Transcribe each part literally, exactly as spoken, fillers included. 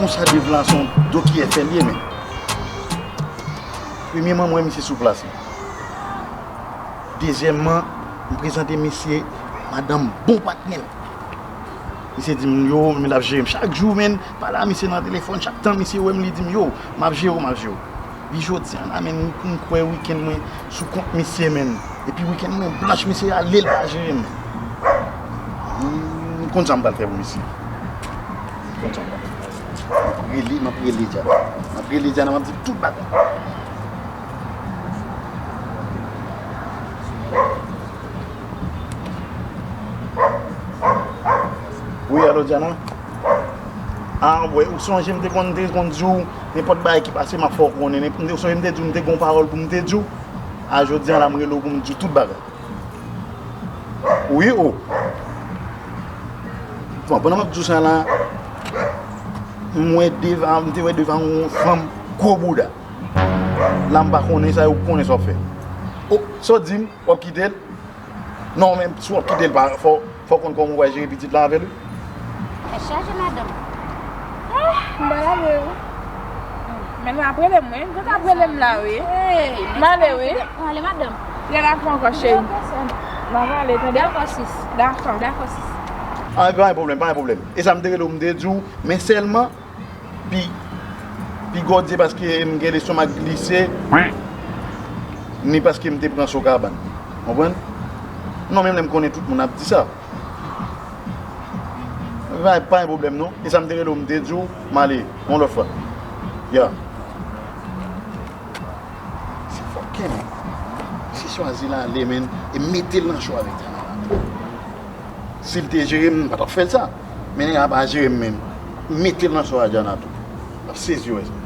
Konsa Dave la se yon dokiyè fè l ye, men. Premyèman, m wè misye sou plas li. Dezyèmman, m prezante misye madanm bon patnè m. Misye di m, yo, men l ap jere m. Chak jou, men, pale a misye nan telefòn, chak tan misye wè m, li di m, yo, m ap jere w, m ap jere w. Li jodi a la, men, m kwè wikenn mwen sou kont misye, men. Epi wikenn mwen blanch, misye ale, l pa jere m. M konn sa m pral fè pou misye. M konn sa m pral fè. M ap rele, m ap rele Diana. M ap rele Diana, m ap di tout bagay. Wi, alo, Diana? A, wè, ou sonje m te konn, te konn di w, nenpòt bagay ki pase, m ap fè w konnen. Nenp-, ou sonje m te di w, m te gen yon pawòl pou m te di w? A, jodi a la, m rele w pou m di w tout bagay. Wi, o. Bon, pandan m ap di w sa la, m wè Dave, m te wè Dave ak yon fanm gwo bouda. La, m pa konnen sa, ou konnen sa w ap fè. O, sa w di m, w ap kite l? Non, men si w ap kite l, pa, fò, fò w konn kòman w pral jere pitit la avè l, wi. Tèt chaje, madanm. Ah, m pral ale, wi. Men w ap rele m, wi. Ou t ap rele m la, wi. M ale, wi. Ou ale, madanm. Gen afè ankò, cheri. M ap ale, tande? Dakò, sis. Dakò. Dakò, sis. Ah, pa gen pwoblèm, pa gen pwoblèm. E sa m te rele w, m te di w, men sèlman, pi, pi gòdye paske m gen lestomak glise, ni paske m te pran so kabann. Konprann? Non, menm lè m konnen tout moun ap di sa. Pa, pa gen pwoblèm, non. E sa m te rele w, m te di w, m ale, yon lòt fwa. Ya. Se fòkè, men. Se chwazi l ale, men, e mete l nan cho avèk Diana. Si l te jere m, m pa t ap fè l sa. Men nèg la pa jere m menm. Mete l nan cho a Diana tou. L ap sezi wè sa.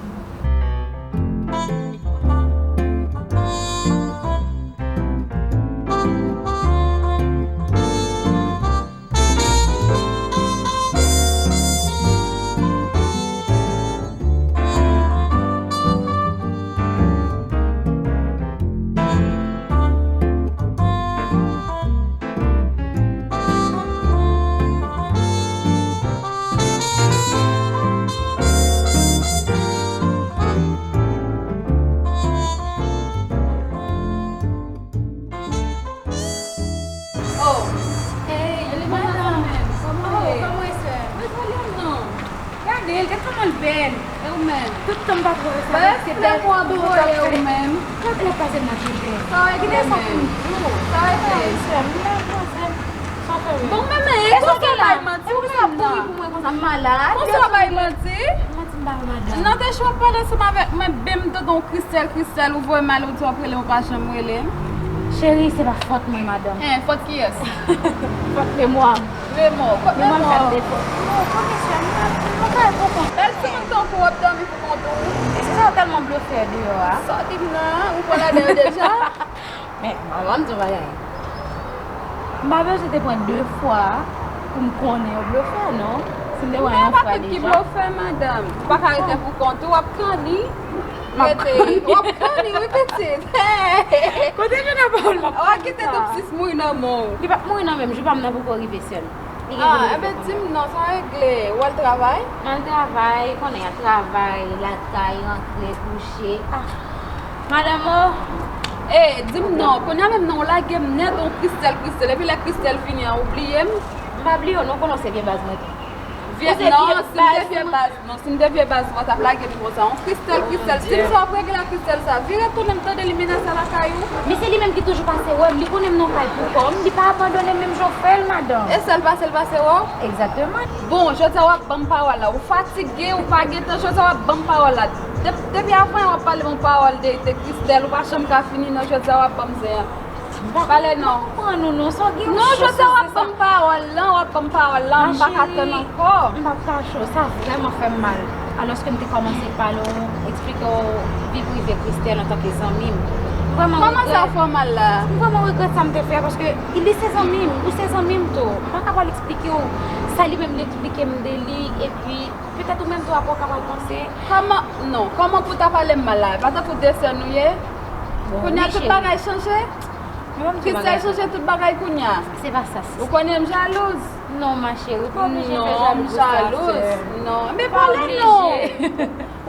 Oh. Hey, madanm. Kòman w ye? Kòman w ye, sè? Mwen salye m non. Gade l, gade kòman l bèl. E ou menm? Tout tan m pa t wè sa, se bèl. Ou menm? Gade lè pase m nan tibè. Sa w ete? Gade sa pou m di w. Sa w ete? Sè m, m nan pwoze m. Sa w fè menm? Bon, men, men, e konsa w bay manti, ou menm nan. Konsa w bay manti? Manti m pa wè madanm. Nan te chwa pale ansanm avèk mwen, bem, m tande yon Christelle, Christelle, ou voye m ale, ou di w ap rele m, ou pa janm rele m. Cheri, se pa fòt mwen, madanm. Hein, fòt kiyès? Fòt memwa m. Memwa w? Kot memwa m? Memwa m fè m defo. Non, kote sè m, m pa, m pa ka fè konprann. Bèl timoun tankou w ap dòmi pou kont ou. E se sa w tèlman blofè deyò a. Sa w di m nan, ou pran ladan yo deja? Men, manman, m di w bagay. M pa bezwen te pran de fwa pou m konnen yon blofè, non. Si m te pran yon fwa deja. Blofè, madanm. Ou pa ka rete pou kont ou, w ap kanni. Rete, w ap kanni, wi, pitit. Kote jwenn nan pawòl m ap kanni sa? W ap kite tout sis mouri nan men w. Li p ap mouri nan men m, jou pa m nan poko rive, sè m. Li gen pou l rive kanmenm. Ah, enben, di m non, sa regle. W al travay? M al travay, konnen y ap travay, lakay, rantre, kouche. Ah, madanm, o. Eh, di m non, kounye a menm non, w lage m nèt, on Christelle, Christelle. Epi lè Christelle vini an, ou bliye m? M pa bliye w non, konnen w se vye baz mwen. Vye, non, si m te vye baz, non, si m te vye baz mwen, w t ap lage m konsa. On Christelle, Christelle, si m sa w ap regle ak Christelle sa, vire tounen m tande li menase lakay ou. Men se li menm ki toujou pase wè m, li konnen m nan kay pou kò m, li pa abandone m menm jan w fè l, madanm. E sèl pase l pase wè w? Egzakteman. Bon, jodi a w ap ban m pawòl la, ou fatige, ou pa gen tan, jodi a w ap ban m pawòl la. Dep-, depi avan yè w ap pale m yon pawòl de, de Christelle, ou pa janm ka fini, non, jodi a w ap ban m zen an. Pale non. M pa konprann ou non, sa w gen yon chans. Non, jodi a w ap ban m pawòl lan, w ap ban m pawòl lan, m pa ka tann ankò. M p ap kache w, sa vrèman fè m mal. Alòske m te kòmanse pale w, eksplike w vi prive Christelle antanke zanmi m. M vrèman regrèt. Kòman sa fè w mal la? M vrèman regrèt sa m te fè a, paske li se zanmi m, ou se zanmi m tou. M pa ka pral eksplike w sa li menm li eksplike m de li, epi petèt ou menm tou apre w ka pral panse. Kòman, non, kòman pou w ta pale m mal la? E pa tankou de sè nou ye? Bon, kounye a tout bagay chanje? Christelle chanje tout bagay kounye a. Se pa sa, sis. Ou konnen m jalouz. Non, ma chérie, ou pa oblije fè jalou pou sa, sè. Non, m jalouz. Non, men pale non.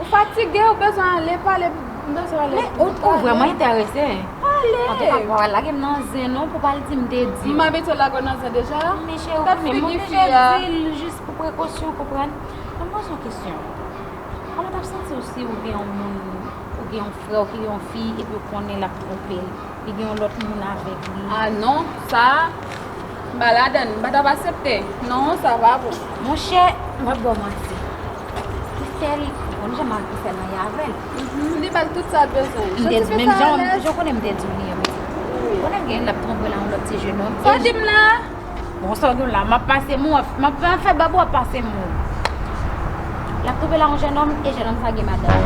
Ou fatige, ou bezwen ale, pale, m bezwen ale. Men ou, ou vrèman enterese. Pale. Antouka, pa lage m nan zen non, pou pa al di m te di. M abitye lage w nan zen deja? Men cheri, ou konnen m deja di l jis pou prekosyon, konprann? Ban m poze yon kesyon. Kòman w t ap santi w si ou gen yon moun, ou gen yon frè w ki gen yon fi, epi w konnen l ap twonpe l, li gen yon lòt moun avèk li? Ah non, sa, m pa ladann, m pa t ap aksepte. Non, sa pa bon. Monchè, m ap ba w manti. Christelle, ou konn jan m ak Christelle nan ye avè l. Mhm, li ba l tout sa l bezwen. M te di, menm jan, jan w konnen m te di w li an pitit. Ou konnen m gen, l ap twonpe l a yon lòt ti jenòm. Sa w di m la? Bon, sa w gen la, m ap pase mou, m ap fè babou ap pase mou. L ap twonpe l a yon jenòm, e jenòm sa gen madanm.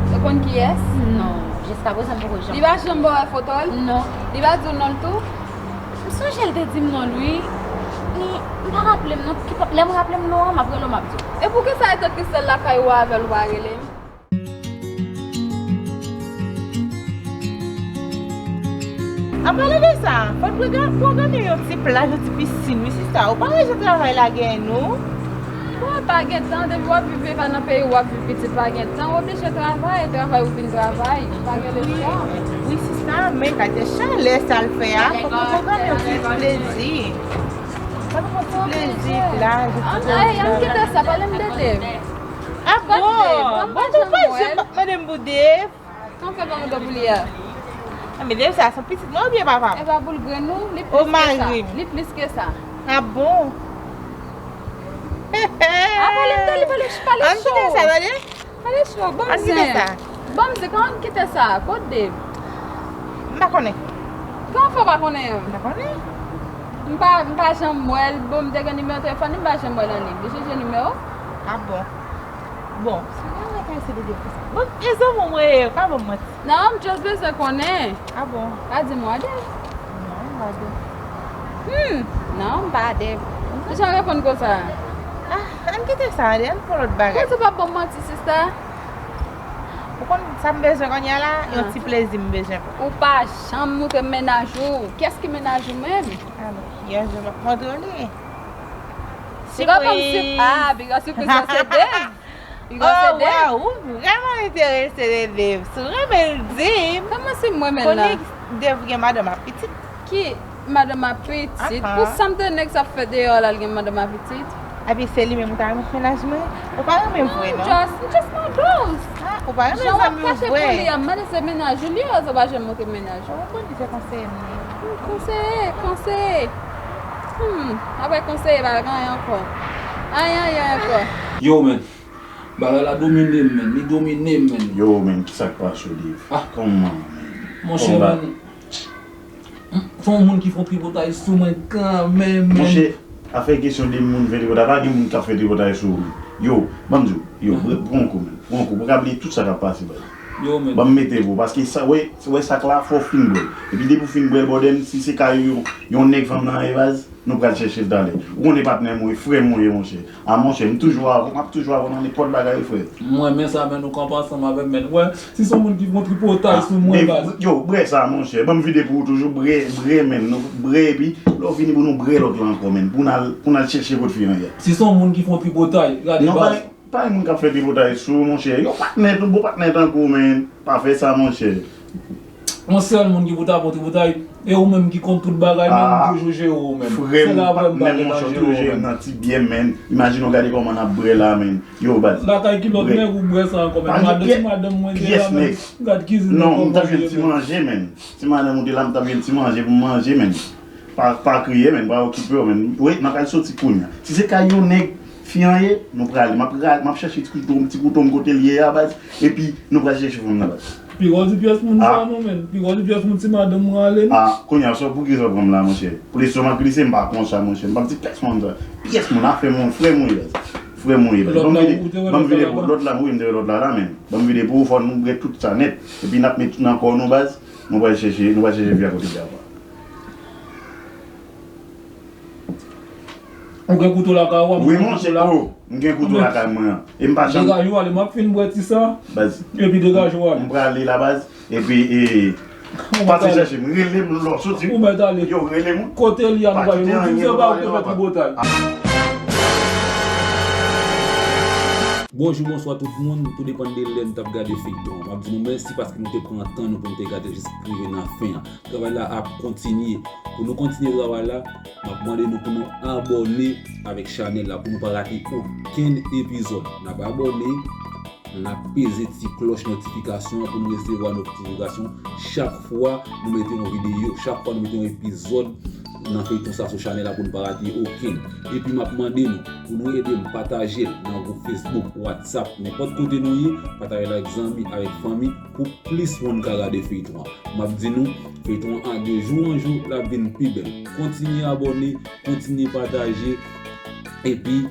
Ou konn kiyès? Non, jiskaprezan m poko janm. Li pa janm ba w foto l? Non. Li pa di w non l tou? M sonje l te di m non l wi. Men, m pa raple m non. Ki pa, lè m raple m non an, m ap rele w, m ap di w. E poukisa etan Christelle lakay ou avè l ou pa rele m? An palan de sa, fò n pwogra-, pwograme yon ti plaj, yon ti pisin, wi sista. Ou pa wè jan travay la gen nou? Bon, pa gen tan, depi w ap viv, e pa nan peyi w ap viv, pitit, pa gen tan, w oblije travay, travay ou vin travay, pa gen lespwa. Wi, wi sista, men gade chalè sa l fè a, fòk nou pwogram yon ti plezi. Fòk nou fè yon ti plezi, plaj, yon ti plezi. Ann kite sa, pale m de Dave. Ah bon? Bon, ou pa janm ap mande m pou Dave? Kòman w fè pa mande pou li a? Ah, men Dave sa, se pitit mwen oubyen papa m? E pa boul grenn ou, li plis ke sa. Li plis ke sa. Ah bon? Ah, pale m de li, pale, pale cho. Ann kite sa, tande? Pale cho, ban m zen. Ann kite sa. Ban m zen, kòman ann kite sa? Kot Dave? M pa konnen. Kòman fè w pa konnen? M pa konnen. M pa, m pa janm wè l. Bon, m te gen nimewo telefòn li, m pa janm wè l an liy. Li chanje nimewo? Ah bon? Bon, si w pa enterese de Dave konsa. Bon, e zanmi w mwen ye, pa ban m manti. Non, m just bezwen konnen. Ah bon? Pa di m w a Dave. Non, m pa Dave. Hmm, non, m pa Dave. Kijan w reponn konsa? Ah, ann kite sa ale, ann fè lòt bagay. Poukisa w p ap ban m manti, sista? Ou konn sa m bezwen kounye a la? Yon ti plezi m bezwen. Ou pa janm montre m mennaj ou. Kiyès ki mennaj ou menm? Ah non, yè jou m ap montre w li. Piga kòm si, ah, piga sipriz lan se Dave. Piga se Dave. Oh, wow, ou vrèman enterese de Dave. Si w renmen l, di m. Kòman si m renmen l la? Konnen Dave gen madanm ak pitit. Ki madanm ak pitit? Pou sa m tande nèg sa ap fè deyò la, l gen madanm ak pitit? Epi se li menm ou ta renmen pou mennaj mwen? Ou pa renmen m vre, non? Non, just, just my dous. Ah, ou pa renmen zanmi w vre? Jan w ap kache pou li a, m mande se mennaj ou li ye, ou pa janm montre mennaj ou. Ou konn li se konseye m ye. Konseye, konseye. Hmm, apre konseye pa gen anyen ankò. Anyen, anyen ankò. Yo, men. Bagay la domine m, men. Li domine m, men. Yo, men, kisa k pase w, Dave? Ah. Kòman, men? Monchè, men. Fò yon moun ki fè yon tripotay sou mwen kanmenm, men. Monchè, afè kesyon de moun fè tripotay, pa gen moun k ap fè tripotay sou ou, men. Yo, ban m di w, yo, bre-, pran yon kou, men. Pran yon kou, pou ka bliye tout sa k ap pase, baz. Yo, men. Ban m mete pou, paske sa, wè, wè sak la, fò w fin bwè l. Epi depi w fin bwè l, bòdè m, si se ka yon, yon nèg fanm nan ye, baz, nou pral chèche l talè. Ou konnen patnè m ou ye, frè m ou ye, monchè. A monchè, m toujou avè w, m ap toujou avè w nan nenpòt bagay, frè. M renmen sa, men nou kanpe ansanm avè m, men. Wè, si se yon moun ki fè yon tripotay sou mwen, baz. Yo, bwè sa, monchè. Ban m vide pou ou toujou, bwè, bwè, men. Nou bwè, epi lè w fini pou nou bwè lòt la ankò, men. Pou n al, pou n al chèche kot fi an ye. Si se yon moun ki fè yon tripotay, gade, baz. Non, pa, pa yon moun k ap fè tripotay sou ou, monchè. Yon patnè, yon bon patnè tankou w, men. Pa fè sa, monchè. Yon sèl moun ki pou ta fè yon tripotay, e ou menm ki konn tout bagay, men ou toujou jere ou menm. Frè m, patnè m, monchè, ou toujou jere m nan ti byen, men. Imajine w gade kòman n ap bwè la, men. Yo, baz. Lakay ki lòt nèg ou bwè sa ankò, men. Madan, ti madanm mwen te la, men. Gad kizin nan kòman li ye, men. Non, m t ap jwenn ti manje, men. Ti madanm ou te la, m t ap jwenn ti manje pou m manje, men. Pa, pa kriye, men. Pa okipe w, men. Wi, m ap al soti kounye a. Si se kay yon nèg, fi an ye, nou prale. M ap ra-, m ap chèche ti kouto, ti kouto m kote l ye a, baz. Epi, nou pral chèche fanm nan, baz. Piga w di pyès moun sa non, men. Piga w di pyès moun ti madanm mwen ale, non. Ah, kounye a, sa, poukisa w pran m la, monchè? Pou lestomak glise, m pa konsa, monchè. M p ap di pyès moun sa. Pyès moun, afè moun, frè m ou ye, baz. Frè m ou ye, baz. Ban m vide, ban m vide pou lòt la, wi, m te wè lòt la, la, men. Ban m vide pou ou, fò nou bwè tout sa nèt. Epi n ap met tout nan kò nou, baz. Nou pral chèche, nou pral chèche fi a kote l ye a. Ou gen kouto lakay ou, ap pran kouto la. Wi, monchè, oh, m gen kouto lakay mwen an. E m pa janm. Degaje w ale, m ap fin bwè ti sa. Baz. Epi degaje w ale. M prale la, baz. Epi, e, Pase chèche m, rele m lè w soti. Ou mèt ale. Yo, rele m. Kote li a, nou pa jwenn. Ou di se pa ou ki fè tripotay. Bonjou, bonswa tout moun, tou depann de lè n t ap gade feyton an. M ap di nou mèsi paske nou te pran tan nou pou nou te gade jis rive nan fen an. Travay la ap kontinye. Pou nou kontinye travay la, m ap mande nou pou nou abòne avèk chanèl la pou nou pa rate okenn epizòd. N ap abòne, n ap peze ti klòch notifikasyon an pou nou resevwa notifikasyon chak fwa nou mete yon videyo, chak fwa nou mete yon epizòd nan feyton sa sou chanèl la pou nou pa rate okenn. Epi m ap mande nou pou nou ede m pataje l nan gwoup Facebook, WhatsApp, nenpòt kote nou ye, pataje l avèk zanmi, avèk fanmi, pou plis moun ka gade feyton an. M ap di nou, feyton an de jou an jou, l ap vin pi bèl. Kontinye abòne, kontinye pataje, epi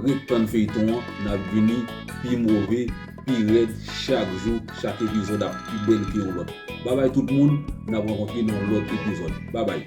ret tann feyton an, n ap vini pi move, pi rèd, chak jou, chak epizòd ap pi bèl ke yon lòt. Babay tout moun, n ap rankontre nan yon lòt epizòd. Babay.